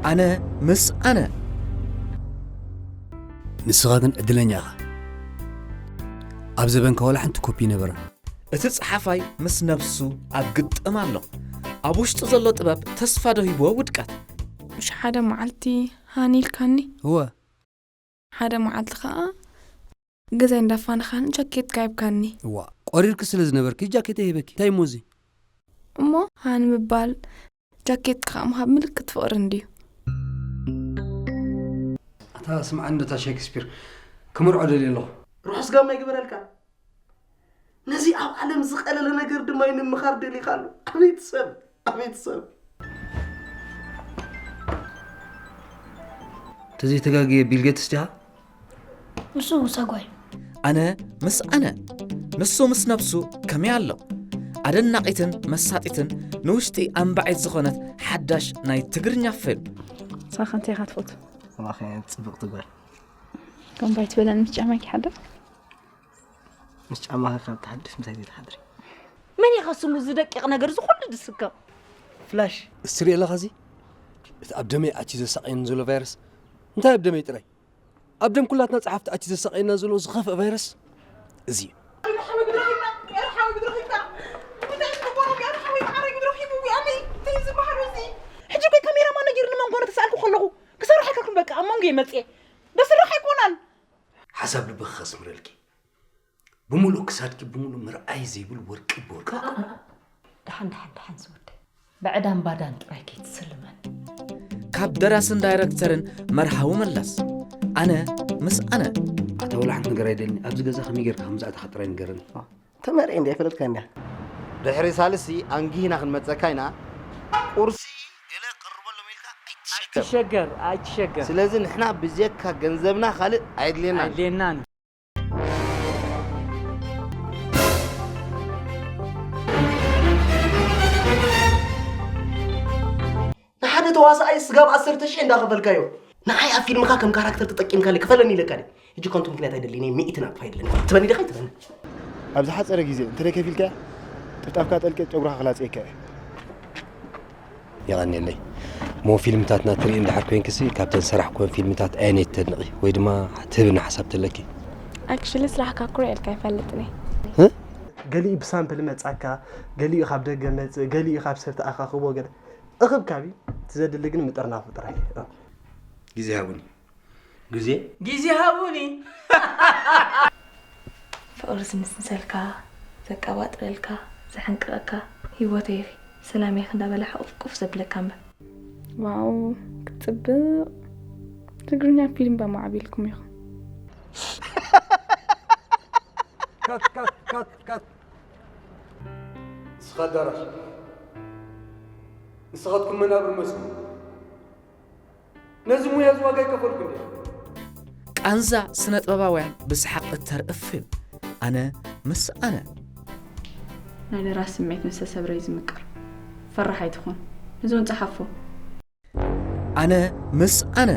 ኣነ ምስ ኣነ። ንስኻ ግን ዕድለኛ ኢኻ። ኣብ ዘበንካ ዋላ ሓንቲ ኮፒ ነበረ። እቲ ጸሓፋይ ምስ ነብሱ ኣብ ግጥም ኣሎ። ኣብ ውሽጡ ዘሎ ጥበብ ተስፋ ዶ ሂብዎ ውድቀት? ምሽ ሓደ መዓልቲ ሃኒ ኢልካኒ። እወ። ሓደ መዓልቲ ኸኣ ገዛይ እንዳፋነኻኒ ጃኬትካ ሂብካኒ። እዋ፣ ቆሪርኪ ስለ ዝነበርኪ ጃኬተይ ሂበኪ። እንታይ እሞ እዚ? እሞ ሃኒ ምባል ጃኬትካ ምሃብ ምልክት ፍቕሪ እንድዩ። ኣታ ስምዓኒ ነታ ሸክስፒር ክምርዖ ደልየ ኣለኹ። ርሑስ ጋማ ይግበረልካ። ነዚ ኣብ ዓለም ዝቐለለ ነገር ድማ እዩ ንምኻር ደሊኻ ኣሎ። ኣቤት ሰብ፣ ኣቤት ሰብ። ተዘይተጋግየ ቢል ጌትስ ዲኻ? ንሱ ሰጓይ። ኣነ ምስ ኣነ፣ ንሱ ምስ ነብሱ ከመይ ኣሎ? ኣደናቒትን መሳጢትን ንውሽጢ ኣንባዒት ዝኾነት ሓዳሽ ናይ ትግርኛ ፊልም። ንስኻ ከ እንታይ ኢኻ ትፈቱ? ኣባኸ ጽብቕቲ ጓል። ከምባይ ትበለን ምስ ጫማኪ ሓድር? ምስ ጫማኺ ካብ ትሓድስ ምሳይ ዘይትሓድሪ። መን ኢኻ ስሙ እዚ ደቂቕ ነገር እዚ ኩሉ ድስከም? ፍላሽ። እስቲ ሪኦ ኣለኻ እዚ? እቲ ኣብ ደመይ ኣትዩ ዘሳቕየኒ ዘሎ ቫይረስ እንታይ ኣብ ደመይ ጥራይ? ኣብ ደም ኩላትና ጸሓፍቲ ኣትዩ ዘሳቕየና ዘሎ ዝኸፍእ ቫይረስ እዚ እዩ። ሕጂ እኮ ካሜራ ማነጀር ንመንጎነ ተሳልኩ ከለኹ ክሰርሕ ከልኩም በቃ ኣብ መንጎ መጽየ ደስርሕ ኣይኮናን። ሓሳብ ልብኺ ከስምረልኪ ብምሉእ ክሳድኪ ብምሉእ ምርኣይ ዘይብል ወርቂ ብወርቂ ደሓን ደሓን ደሓን ዝወደይ ብዕዳን ባዳን ጥራይ ከይትስልመን። ካብ ደራስን ዳይረክተርን መርሃዊ መለስ። ኣነ ምስ ኣነ። ኣታ ወላ ሓንቲ ነገር ኣይደልኒ ኣብዚ ገዛ ከመይ ጌርካ ከም ዝኣተኻ ጥራይ ንገረኒ። ተመርዒ እንዲ ኣይፈለጥካን እያ። ድሕሪ ሳልስቲ ኣንጊህና ክንመፀካ ኢና። ቁርሲ ገለ ቅርበሎም ኢልካ ኣይትሸገር። ኣይትሸገር ኣይትሸገር። ስለዚ ንሕና ብጀካ ገንዘብና ካልእ ኣየድልየናን። ኣየድልየናን። ንሓደ ተዋሳኣይ ስጋብ ዓሰርተ ሽሕ እንዳኸፈልካዮ ንዓይ ኣብ ፊልምኻ ከም ካራክተር ተጠቂምካለይ ክፈለኒ ኢለካ ድየ? ሕጂ ከንቱ ምክንያት ኣይደልን እየ ሚእቲ ናቕፋ የድለኒ ትበኒ ዲኻ ኣይትበኒ? ኣብ ዝሓፀረ ግዜ እንተደይ ከፊልካያ ጥፍጣፍካ ጠልቂት ጨጉርኻ ክላፅየካ እየ። የቐንየለይ። እሞ ፊልምታትና ትርኢ እንድሕር ኮይንክሲ ካብተን ዝሰራሕኩወን ፊልምታት ኣየነይቲ ተድንቒ ወይ ድማ ትህብኒ ሓሳብ ተለኪ? ኣክሽሊ ስራሕካ ኩርዕ ኢልካ ኣይፈልጥን እየ። ገሊኡ ብሳምፕል መጻካ፣ ገሊኡ ካብ ደገ መጽእ፣ ገሊኡ ካብ ሰብ ተኣኻኽቦ ገለ እኽብካብ እዩ። እቲ ዘድሊ ግን ምጥርናፉ ጥራይ እዩ። ግዜ ሃቡኒ። ግዜ ግዜ ሃቡኒ። ፍቕሪ ዝምስምሰልካ፣ ዘቀባጥረልካ፣ ዘሕንቅቐካ፣ ህይወተይ ኢኺ፣ ሰላመይ ኢኺ እንዳበለ ሕቑፍ ቁፍ ዘብለካ እምበር። ዋው ክትጽብቕ። ትግርኛ ፊልም በማዕቢልኩም ኢኹም። ካት ካት ካት ካት ንስኻ ኣዳራሽ ንስኻትኩም መናብር መስሉ ነዚ ሙያ እዚ ዋጋ ይከፈልኩ እንዲ ቃንዛ ስነ ጥበባውያን ብስሓቕ እተርኢ ፊልም ኣነ ምስ ኣነ ናይ ደራሲ ስምዒት ምስ ተሰብረ እዩ ዝምቅር። ፈራሕ ኣይትኹን። እዚ እውን ጸሓፎ። ኣነ ምስ ኣነ